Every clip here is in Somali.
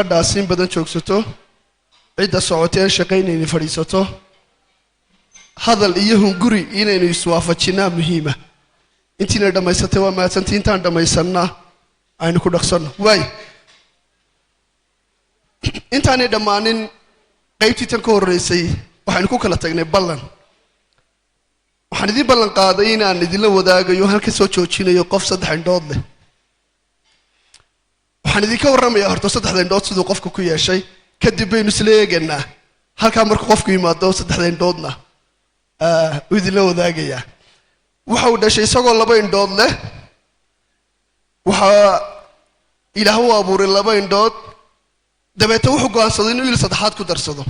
Gabadhaas in badan joogsato, cidda socotay aan shaqaynayni fadhiisato. Hadal iyo hunguri inaynu iswaafajinaa muhiima. Intiina dhammaysatay waa mahadsantii, intaan dhammaysanna aynu ku dhaqsanno. Waay, intaanay dhammaanin qaybtii tan ka horreysay, waxaynu ku kala tagnay ballan. Waxaan idiin ballan qaaday inaan idinla wadaagayo, halka soo joojinayo qof saddex indhood leh. Waxaan idinka warramayaa horta saddexda indhood siduu qofka ku yeeshay. Kadib baynu isla eeganaa halkaa markuu qofku yimaado saddexda indhoodna uu idinla wadaagayaa. Waxa uu dhashay isagoo laba indhood leh. Waxaa Ilaah u abuuray laba indhood, dabeete wuxuu go'aansaday inuu il saddexaad ku darsado.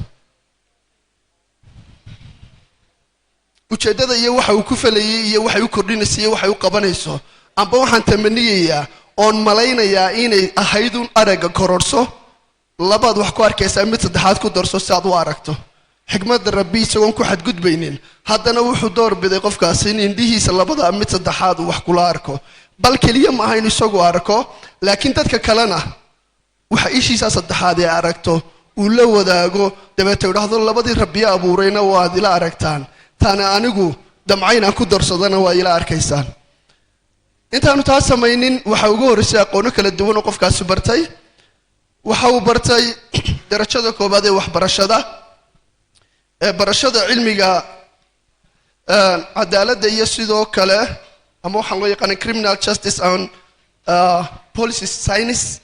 Ujeeddada iyo waxa uu ku falayay iyo waxay u kordhinayso iyo waxay u qabanayso, amba waxaan tamaniyayaa oon malaynayaa inay ahaydun aragga kororhso. Labaad wax ku arkaysaa, mid saddexaad ku darso si aad u aragto. Xikmadda Rabbi isagoon ku xadgudbaynin, haddana wuxuu door biday qofkaasi in indhihiisa labada mid saddexaad uu wax kula arko. Bal keliya ma aha inu isagu arko, laakiin dadka kalena waxa ishiisa saddexaad ee aragto uu la wadaago. Dabeete idhaahdo, labadii Rabbiyo abuurayna waad ila aragtaan, taana anigu damcayn aan ku darsadana waa ila arkaysaan. Intaanu taa samaynin, waxa ugu horreysay aqoono kala duwan oo qofkaasi bartay. Waxa uu bartay darajada koowaad ee waxbarashada, ee barashada cilmiga cadaaladda iyo sidoo kale ama waxaan loo yaqaana criminal justice and policy science,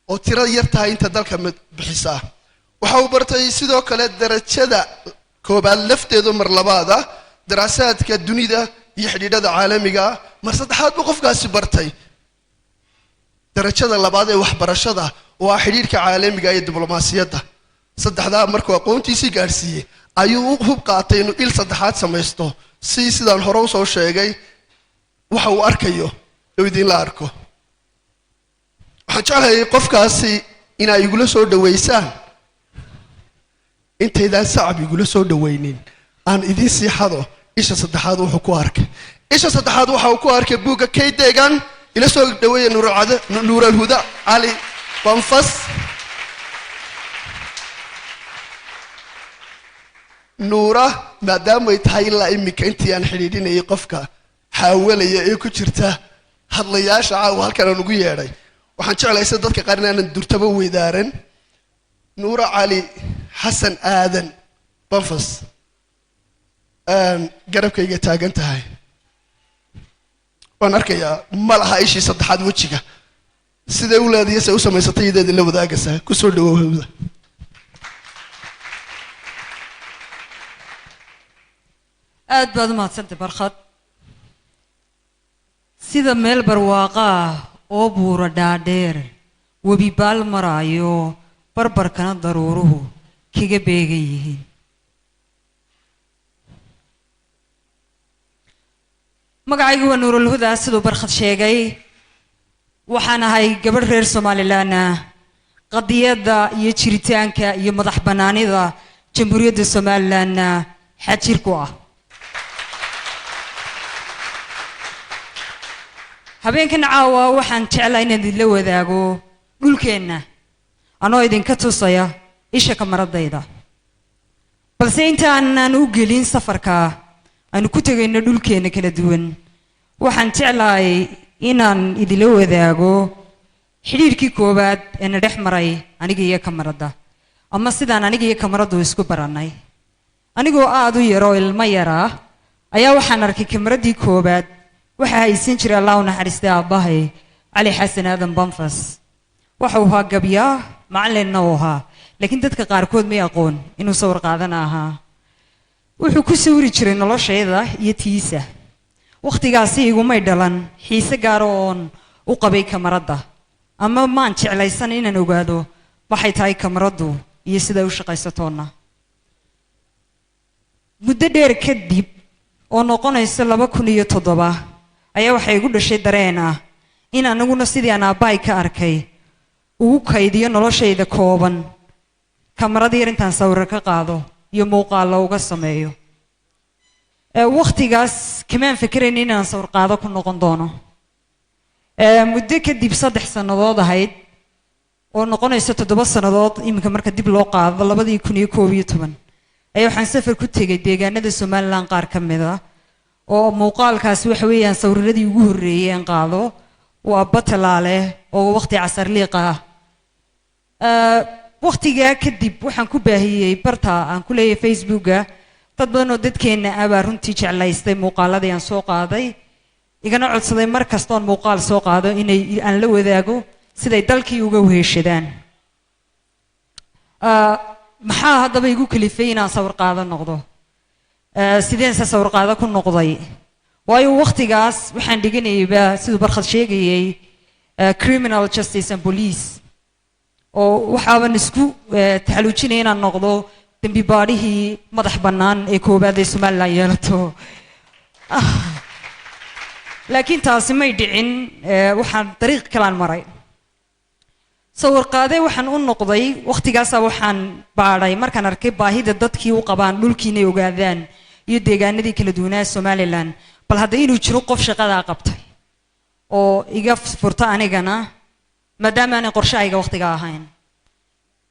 oo tiro yar tahay inta dalka bixisaa. Waxa uu bartay sidoo kale darajada koobaad lafteedu mar labaada daraasaadka dunida iyo xidhiidhada caalamiga. Mar saddexaad buu qofkaasi bartay darajada labaad ee waxbarashada, oo ah xidhiidhka caalamiga iyo diblomaasiyadda. Saddexdaa markuu aqoontiisii gaadhsiiyey, ayuu u hub qaatay inuu il saddexaad samaysto, si sidaan hore usoo sheegay waxa uu arkayo oo idinla arko. Waxaan jeclahay qofkaasi inaa igula soo dhaweysaan. Intaydaan sacab igula soo dhawaynin, aan idiin siixado isha saddexaad wuxuu ku arkay. Isha saddexaad waxa uu ku arkay buugga Kaydegan. Ila soo dhaweeya Nuuralhuda Cali Banfas. Nuura, maadaamay tahay ilaa iminka intii aan xidhiidhinayay qofka xaawalaya ee ku jirta hadlayaasha caawa halkan aan ugu yeedhay, waxaan jeclay sida dadka qaar inaanan durtaba weydaaran. Nuura Cali Xasan Aadan Banfas garabkayga taagan tahay, waan arkayaa. Ma laha ishii saddexaad wejiga, siday u leedahay, say u samaysatay, iyadeed la wadaagaysaa. Kusoo dhawow hawda. Aad baad u mahadsantay, Barkhad. Sida meel barwaaqa ah oo buura dhaadheer, webi baal maraayo, barbarkana daruuruhu kaga beegan yihiin. Magacaygu waa Nuurulhuda, siduu Barkhad sheegay. Waxaan ahay gabadh reer Somalilan ah, qadiyadda iyo jiritaanka iyo madax bannaanida Jamhuuriyadda Somalilanna xajir ku ah. Habeenkan caawa waxaan jeclaa inaan idinla wadaago dhulkeenna, anoo idinka tusaya isha kamaradayda. Balse intaanan u gelin safarka aynu ku tegayno dhulkeenna kala duwan, waxaan jeclahay inaan idinla wadaago xidhiirkii koowaad ee na dhex maray aniga iyo kamaradda, ama sidaan aniga iyo kamaraddu isku barannay. Anigoo aada u yaroo ilmo yaraa ayaa waxaan arkay kamaraddii koowaad. Waxaa haysan jiray, Allah u naxariistay, aabbahay Cali Xasan Aadan Banfas. Waxa uu ahaa gabyaa, macalinna uu ahaa, laakiin dadka qaarkood may aqoon inuu sawir qaadana ahaa. Wuxuu ku sawiri jiray noloshayda iyo tiisa. Wakhtigaasi igumay dhalan xiise gaara oon u qabay kamaradda, ama maan jeclaysan inaan ogaado waxay tahay kamaraddu iyo siday u shaqaysatoonna. Muddo dheer kadib, oo noqonaysa 2007, ayaa waxay igu dhashay dareen ah in aniguna sidii aan aabbahay ka arkay ugu kaydiyo noloshayda kooban kamarad yar, intaan sawiro ka qaado iyo muuqaallo uga sameeyo. Wakhtigaas kamaan fikirayn inaan sawir qaado ku noqon doono. Muddo kadib, 3 sannadood ahayd, Oo noqonaysa 7 sannadood iminka marka dib loo qaado, 2011 ayaa waxaan safar ku tegay deegaanada Somaliland qaar ka mid ah, oo muuqaalkaasi waxa weeyaan sawiradii ugu horreeyey aan qaado waa Batalaale oo waqti casarliiq ah. Waqtigaa kadib waxaan ku baahiyey barta aan ku leeyahay Facebooka. Dad badan oo dadkeenna ah baa runtii jeclaystay muuqaaladii aan soo qaaday, igana codsaday mar kastoon muuqaal soo qaado inay aan la wadaago siday dalkii uga weheshadaan. Maxaa haddaba igu kalifay inaan sawir qaado noqdo? Sideense sawir qaado ku noqday? Waayo waqtigaas waxaan dhiganayayba, siduu Barkhad sheegayay, criminal justice and police, oo waxaaban isku taxaluujinaya inaan noqdo dembi baadhihii madax bannaan ee koowaad ee Somaliland yeelato. Laakiin taasi may dhicin. Waxaan dariiq kalaan maray. Sawir qaade waxaan u noqday wakhtigaasaa waxaan baadhay markaan arkay baahida dadkii u qabaan dhulkii inay ogaadaan iyo deegaanadii kala duwanaa Somaliland. Bal hadda inuu jiro qof shaqadaa qabtay oo iga furta anigana, maadaama aanay qorshahayga wakhtiga ahayn.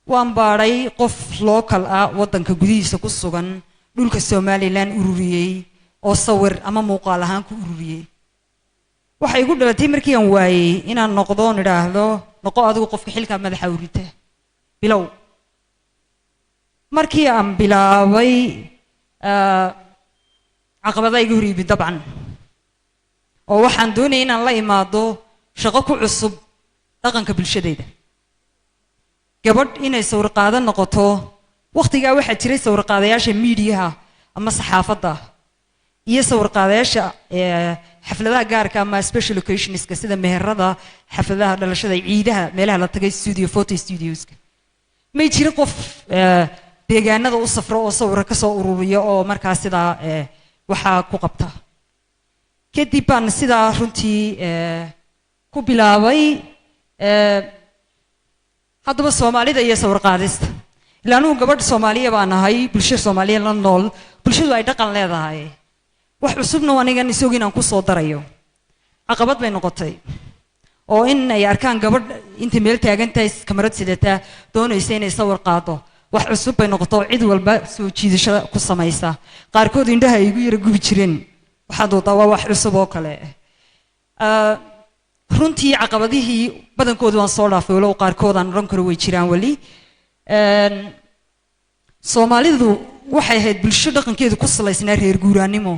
Waan baadhay qof local ah, waddanka gudihiisa ku sugan, dhulka Somaliland ururiyey oo sawir ama muuqaal ahaan ku ururiyey. Waxay igu dhalatay markii aan waayey inaan noqdo oon idhaahdo, noqo adigu qofka xilkaa madaxa u rita. Bilow markii aan bilaabay, caqabada iga hor yimid dabcan, oo waxaan doonayay inaan la imaado shaqo ku cusub dhaqanka bulshadayda, gabadh inay sawir qaado noqoto. Wakhtigaa waxaa jiray sawir qaadayaasha miidiyaha ama saxaafadda iyo sawir qaadayaasha xafladaha gaarka ama special occasionska, sida meherada, xafladaha dhalashada, ciidaha, meelaha la tagay, studio, photo studioska. May jirin qof deegaanada u safro oo sawiro kasoo ururiyo oo markaa sidaa waxaa ku qabta. Kadib baan sidaa runtii ku bilaabay. Haddaba Soomaalida iyo sawir qaadista, ilaa anugu gabadh Soomaaliya baan ahay, bulsho Soomaaliya la nool, bulshadu ay dhaqan leedahay, wax cusubna anigan isagu inaan ku soo darayo caqabad bay noqotay, oo in ay arkaan gabadh inta meel taagan tahay, kamarad sidata, doonaysa inay sawir qaado, wax cusub bay noqoto oo cid walba soo jiidasho ku samaysa. Qaarkood indhaha ay igu yara gubi jireen, waxaad wadaa waa wax cusub oo kale. Runtii caqabadihii badankoodu waan soo dhaafay, walow qaarkood aan odhan karo way jiraan weli. Soomaalidu waxay ahayd bulsho dhaqankeedu ku salaysnaa reer guuraanimo,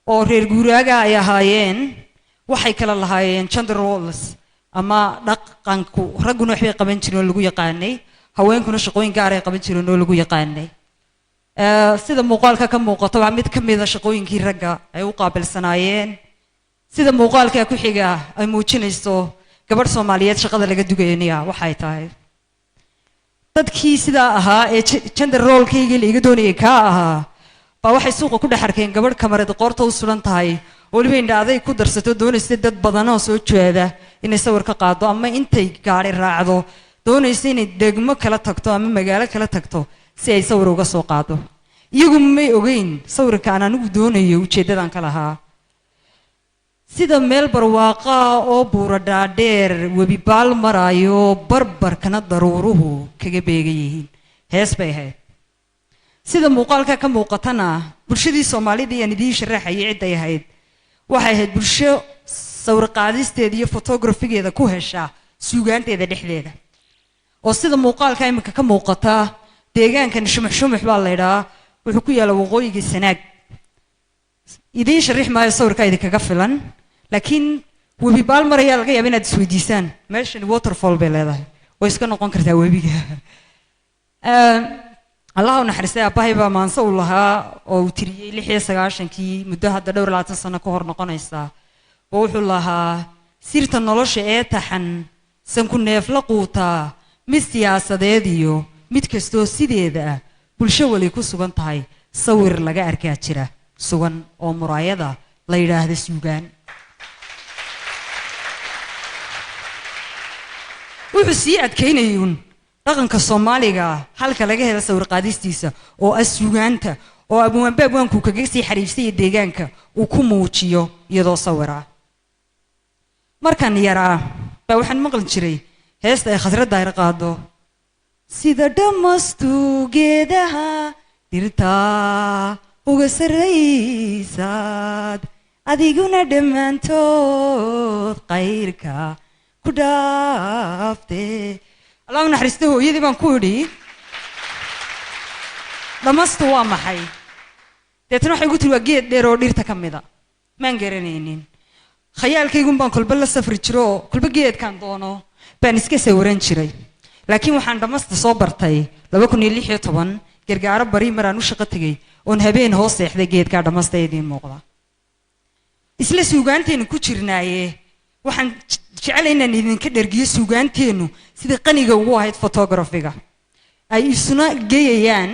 oo reer guuraaga ay ahaayeen. Waxay kala lahaayeen gender roles ama dhaqanku, ragguna waxbay qaban jireen oo lagu yaqaanay, haweenkuna shaqooyin gaar ay qaban jireen oo lagu yaqaanay. Sida muuqaalka ka muuqato, waa mid ka mida shaqooyinkii ragga ay u qaabilsanaayeen. Sida muuqaalka ku xiga ay muujinayso, gabadh Soomaaliyeed shaqada laga dugaynaya waxay tahay. Dadkii sidaa ahaa ee gender rolekaygii la iga doonayay kaa ahaa baa waxay suuqa ku dhex arkeen gabadh kamarad qoorta u suran tahay, oo weliba indha aday ku darsato, doonaysa dad badanoo soo jeeda inay sawir ka qaado, ama intay gaari raacdo doonaysa inay degmo kala tagto ama magaalo kala tagto si ay sawir uga soo qaado. Iyagu may ogeyn sawirka aan anigu doonayo ujeeddadan ka lahaa. Sida meel barwaaqaa oo buura dhaadheer, webi baal maraayo, barbarkana daruuruhu kaga beegan yihiin, hees bay ahayd. Sida muuqaalka ka muuqatana, bulshadii Soomaalida ayaan idiin sharaxayay cidday ahayd, waxay ahayd bulsho sawir qaadisteeda iyo photographygeeda ku hesha suugaanteeda dhexdeeda, oo sida muuqaalka iminka ka muuqata, deegaankan Shumux Shumux baa la idhaa, wuxuu ku yaalla waqooyiga Sanaag. Idiin sharix maayo, sawirkaa idinkaga filan. Laakiin webi baal marayaa, laga yaaba inaad isweydiisaan meeshan waterfall bay leedahay, way iska noqon kartaa webiga. Allah u naxariistay aabbahay baa maanse uu lahaa oo uu tiriyey 96-kii, muddo hadda dhowr 20 sano ka hor noqonaysa, oo wuxuu lahaa: "Sirta nolosha ee taxan sanku neefla quutaa, mid siyaasadeed iyo mid kastoo sideeda ah, bulsho wali ku sugan tahay, sawir laga arkaa jira sugan oo muraayada la yidhaahda suugaan." Wuxuu sii adkaynayay uun dhaqanka Soomaaliga halka laga helo sawir qaadistiisa, oo ah suugaanta, oo abwaanba abwaanku kaga sii xariifsaya deegaanka uu ku muujiyo iyadoo sawira. Markaan yaraa baa waxaan maqli jiray Heesta ay Khasra Daahir qaado, sida dhamastu geedaha dhirta uga sarraysaad, adiguna dhammaantood qayrka ku dhaafte. Allah u naxariista hooyadii baan ku idhi, "Dhamastu waa maxay?" Deetna waxay igu tiri, "Waa geed dheer oo dhirta ka mida." Maan garanaynin, khayaalkaygun baan kolba la safri jiro oo kolba geedkan doono baan iska sawiran jiray. Laakiin waxaan dhamasta soo bartay 2016, Gargaaro bari maraan u shaqo tegey oon habeen hoos seexday geedkaa dhamasta idiin muuqda. Isla suugaanteennu ku jirnaaye, waxaan jeclay inaan idinka dhergiyo suugaanteennu sidai qaniga ugu ahayd photography-ga, ay isuna geeyayaan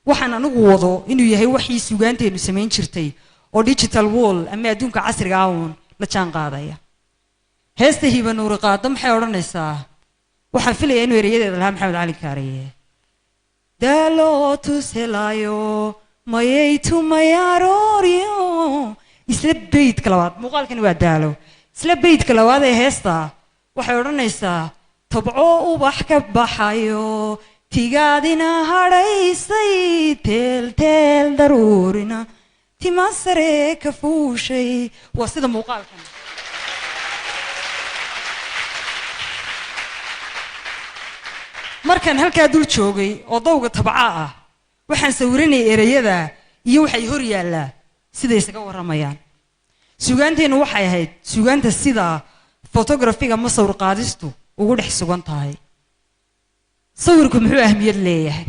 waxaan anigu wado inuu yahay waxii suugaanteennu samayn jirtay oo digital world ama adduunka casriga ah uun la jaan qaadaya. Heesta Hiba Nuuri qaado maxay odhanaysaa? Waxaan filayaa inuu ereyadeeda lahaa Maxamed Cali Kaariye. Daaloo tus helaayo mayay tumayarooryo. Isla beydka labaad, muuqaalkani waa daalo, isla beydka labaad ee heesta waxay odhanaysaa, tabco ubax ka baxayo, tigaadina hadhaysay, teelteel daruurina tima sare ka fuushay. Waa sida muuqaalkan. Markaan halkaa dul joogay oo dawga tabca ah, waxaan sawiranayay ereyada iyo waxay hor yaallaa siday isaga warramayaan. Suugaanteennu waxay ahayd suugaanta sida photography-ga ma sawir qaadistu ugu dhex sugan tahay. Sawirku muxuu ahmiyad leeyahay?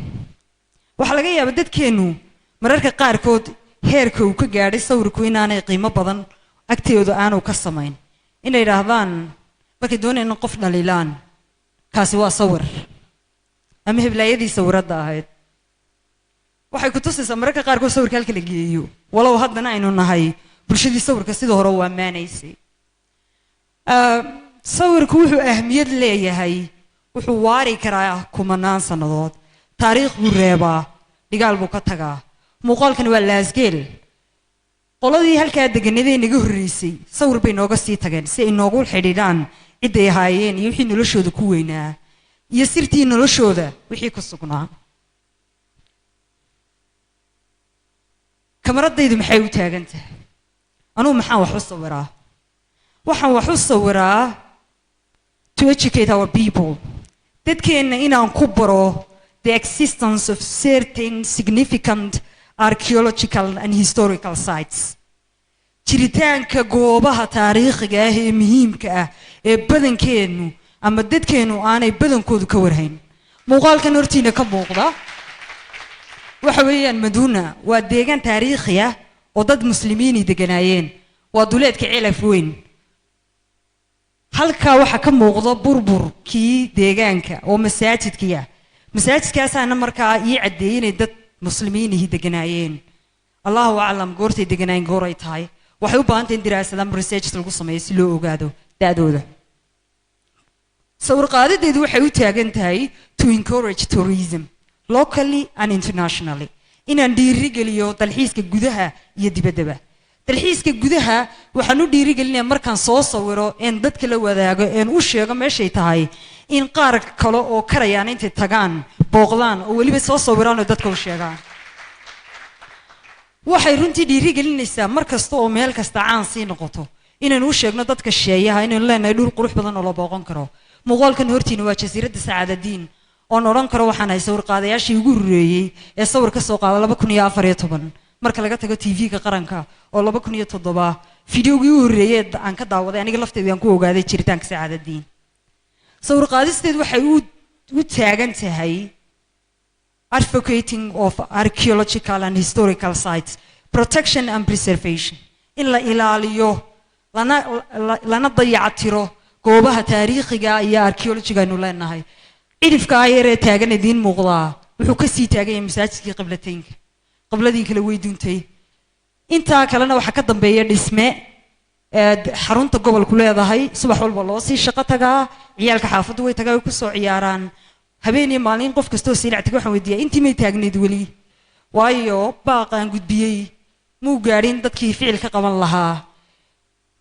Waxaa laga yaabaa dadkeennu mararka qaarkood heerka uu ka gaadhay sawirku inaanay qiimo badan agtooda aanu ka samayn, inay idhaahdaan markay doonayaan in qof dhaliilaan, "Kaasi waa sawir," ama heblaayadii sawiradda ahayd. Waxay ku tusaysaa mararka qaarkood sawirka halka la geeyo, walow haddana aynu nahay bulshadii sawirka sida hore u ammaanaysay. Sawirku wuxuu ahmiyad leeyahay, wuxuu waari karaa kumanaan sannadood, taariikh buu reebaa, dhigaal buu ka tagaa. Muuqaalkani waa Laasgeel. Qoladii halkaa deganadee naga horreysay sawir bay nooga sii tageen si ay noogu xidhiidhaan cidday ahaayeen iyo wixii noloshooda ku weynaa iyo sirtii noloshooda wixii ku sugnaa. Kamaradaydu maxay u taagan tahay? Anugu maxaan wax u sawiraa? Waxaan wax u sawiraa to educate our people, dadkeenna inaan ku baro the existence of certain significant archaeological and historical sites, jiritaanka goobaha taariikhiga ah ee muhiimka ah ee badankeennu ama dadkeennu aanay badankoodu ka warhayn. Muuqaalkan hortiina ka muuqda waxa weeyaan Maduuna. Waa deegaan taariikhi ah oo dad muslimiini deganaayeen. Waa duleedka Celaf Weyn. Halkaa waxaa ka muuqda burburkii deegaanka oo masaajidkii ah. Masaajidkaasaana markaa ii caddeeyey inay dad muslimiinihi deganaayeen. Allahu aclam goortay deganaayeen, goor ay tahay. Waxay u baahan tahay in diraasad ama research lagu sameeyo si loo ogaado da'dooda. Sawir qaadideedu waxay u taagan tahay to encourage tourism locally and internationally, inaan dhiirigeliyo dalxiiska gudaha iyo dibaddaba. Dalxiiska gudaha waxaan u dhiirigelinayaa markaan soo sawiro een dadka la wadaago een u sheego meeshay tahay, in qaar kale oo karayaan intay tagaan booqdaan oo weliba soo sawiraan oo dadka u sheegaan. Waxay runtii dhiirigelinaysaa mar kasta oo meel kasta caan sii noqoto inaynu u sheegno dadka shisheeyaha inaynu leenahay dhul qurux badan oo la booqan karo. Muuqaalkan hortiina waa jasiiradda Sacaadadiin, oon odhan karo waxaan ahay sawir qaadayaashii ugu horreeyey ee sawir ka soo qaada 2014, marka laga tago TV-ga qaranka oo 2007 fideogii u horreeyey aan ka daawaday aniga lafteedu aan ku ogaaday jiritaanka Sacaadadiin. Sawir qaadisteed waxay u taagan tahay advocating of archaeological and historical sites protection and preservation, in la ilaaliyo lana dayactiro goobaha taariikhiga iyo archaeology-ga aynu leenahay. Cidhifka ayaree taagan idiin muuqdaa wuxuu kasii taagan yahay masaajidkii qiblateynka. Qibladii kale way duntay, intaa kalena waxaa ka dambeeya dhisme xarunta gobolku leedahay. Subax walba loo sii shaqo tagaa, ciyaalka xaafaddu way tagaa, way kusoo ciyaaraan habeen iyo maalin. Qof kastoo Saylac taga waxaan weydiiyaa, "Intii may taagnayd weli?" Waayo baaqaan gudbiyey muu gaadhin dadkii ficil ka qaban lahaa.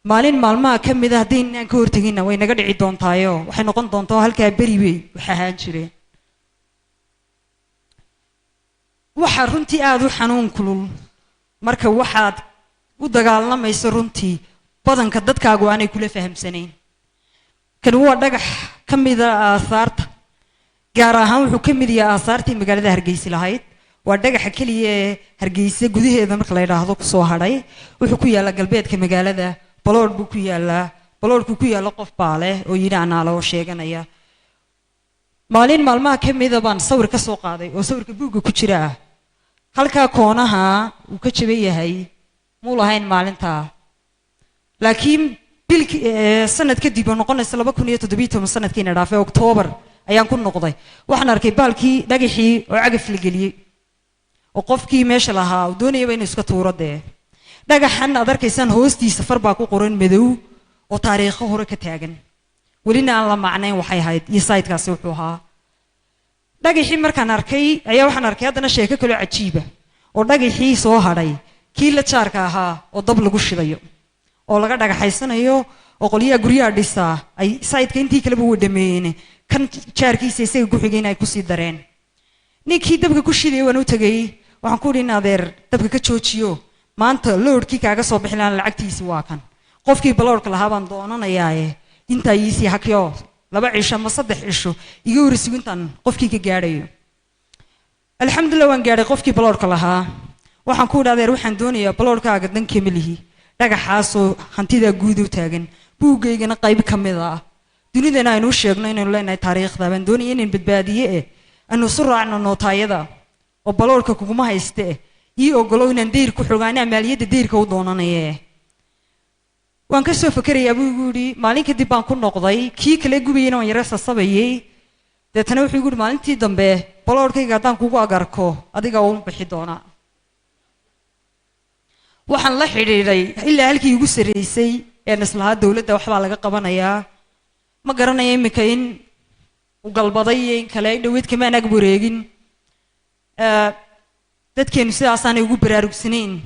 Maalin maalmaha ka mid a haddaynaan ka horteginna way naga dhici doontaayo, waxay noqon doontaa halkaa beri bay wax ahaan jireen. Waxaa runtii aada u xanuun kulul marka waxaad u dagaalamayso runtii badanka dadkaagu aanay kula fahamsanayn. Kani waa dhagax ka mida aahaarta, gaar ahaan wuxuu ka mid yahay aahaartii magaalada Hargeysa lahayd. Waa dhagaxa keliya ee Hargeysa gudaheeda marka la yidhaahdo kusoo hadhay. Wuxuu ku yaallaa galbeedka magaalada, baloodh buu ku yaallaa. Baloodhku ku yaalla qof baa leh oo yidhi anaa loo sheeganaya. Maalin maalmaha ka mida baan sawir ka soo qaaday oo sawirka buugga ku jira ah. Halkaa koonaha uu ka jaban yahay muu lahayn maalintaa, laakiin bilki sanad kadib oo noqonaysa 2017, sanadkiina dhaafay Oktoobar, ayaan ku noqday. Waxaan arkay baalkii dhagaxii oo cagaf la geliyey oo qofkii meesha lahaa uu doonayaba inuu iska tuuro. Dee dhagaxan aad arkaysaan hoostiisa far baa ku qoran madow oo taariikho hore ka taagan, welina aan la macnayn waxay ahayd iyo sayidkaasi wuxuu ahaa. Dhagaxii markaan arkay ayaa waxaan arkay haddana sheeko kaloo cajiiba oo dhagaxii soo hadhay kii la jaarka ahaa oo dab lagu shidayo oo laga dhagaxaysanayo, oo qolyaha guryaha dhisaa ay sayidka intii kaleba way dhameeyeen, kan jaarkiisa isaga ku xigayna ay kusii dareen. Ninkii dabka ku shidayay waan u tegey. Waxaan ku idhi, "In adeer, dabka ka joojiyo, maanta loodhkii kaaga soo bixi lahaan lacagtiisi waa kan. Qofkii baloodhka lahaa baan doonanayaaye, intaa iisii hakyo, 2 cisho ama 3 cisho iga horisigo intaan qofkii ka gaadhayo." Alxamdulillah, waan gaadhay qofkii baloodhka lahaa. Waxaan ku idhi, "Adeer, waxaan doonayaa baloodhkaaga dan kama lihi, dhagaxaasoo hantidaa guud u taagan, buuggaygana qayb ka mid ah, dunidana aynu u sheegno inaynu leenahay taariikhda baan doonaya inaan badbaadiye eh. Aanu isu raacno nootaayada oo baloodhka kuguma hayste eh, ii ogolow inaan dayr ku xogo, anaa maaliyadda dayrka u doonanaye." "Waan ka soo fakerayaa," buu igu yidhi. Maalin kadib baan ku noqday, kii kale gubayana waan yara sasabayey. Deetana wuxuu igu yidhi maalintii dambe, "Baloodhkayga haddaan kugu agarko, adiga uun bixi doonaa." Waxaan la xidhiidhay ilaa halkii igu sarreysay een islahaa dowladda waxbaa laga qabanayaa. Ma garanayo iminka in uu galbaday iyo in kale, in dhaweyd kamaan ag wareegin. Dadkeenu sidaasaanay ugu baraarugsanayn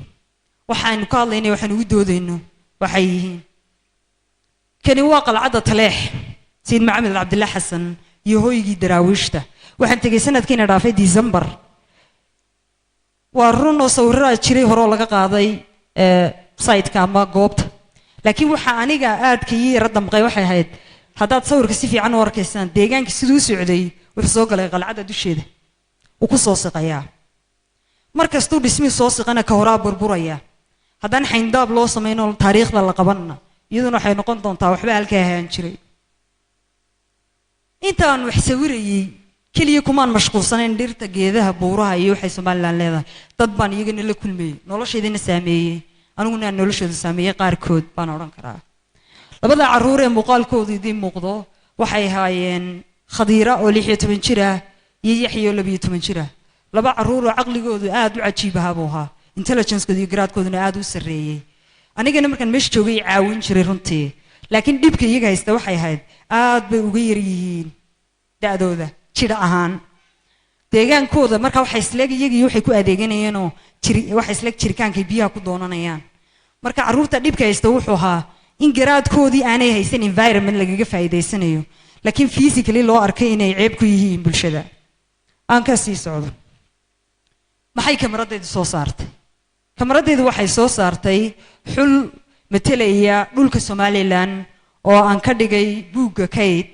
waxaanu ka hadlaynay, waxaan ugu doodayno waxay yihiin. Kani waa qalcadda Taleex, Sayid Maxamed Cabdilla Xasan iyo hooygii Daraawiishta. Waxaan tegey sanadkiina dhaafay December. Waa run oo sawiradaa jiray hore oo laga qaaday siteka ama goobta, laakiin waxa aniga aadka ii yara damqay waxay ahayd, haddaad sawirka si fiican u arkaysaan, deegaanka siduu u socday wuxuu soo galay qalcadda dusheeda, wuu ku soo siqayaa. Mar kastuu dhismihii soo siqana, ka horaa burburaya. Haddaan xayndaab loo samayn oo taariikhda la qabanna, iyaduna waxay noqon doontaa waxba halkaa ahaan jiray. Intaan wax sawirayey keliya kumaan mashquulsanayn dhirta, geedaha, buuraha iyo waxay Somaliland leedahay. Dad baan iyagana la kulmayey, noloshaydina saameeyey, aniguna aan noloshooda saameeyey qaarkood baan odhan karaa. Labada carruur ee muuqaalkoodu idiin muuqdo waxay ahaayeen Khadiira oo 16 jir ah iyo Yaxya oo 12 jir ah. Laba carruur oo caqligoodu aad u cajiib ahaa buu ahaa, intelligencekooda iyo garaadkooduna aad u sarreeyey. Anigana markaan meesha joogay caawin jiray runtii. Laakiin dhibka iyaga haysta waxay ahayd aad bay uga yar yihiin da'dooda jir ahaan deegaankooda. Marka waxay isleeg iyagii waxay ku adeeganayeenoo jiri, waxay isleeg jirikaankay biyaha ku doonanayaan. Marka carruurta dhibka haysta wuxuu ahaa in garaadkoodii aanay haysan environment lagaga faa'iidaysanayo, laakiin physically loo arkay inay ceeb ku yihiin bulshada. Aan ka sii socdo. Maxay kamaradaydu soo saartay? Kamaradaydu waxay soo saartay xul matelaya dhulka Somaliland oo aan ka dhigay buugga kayd.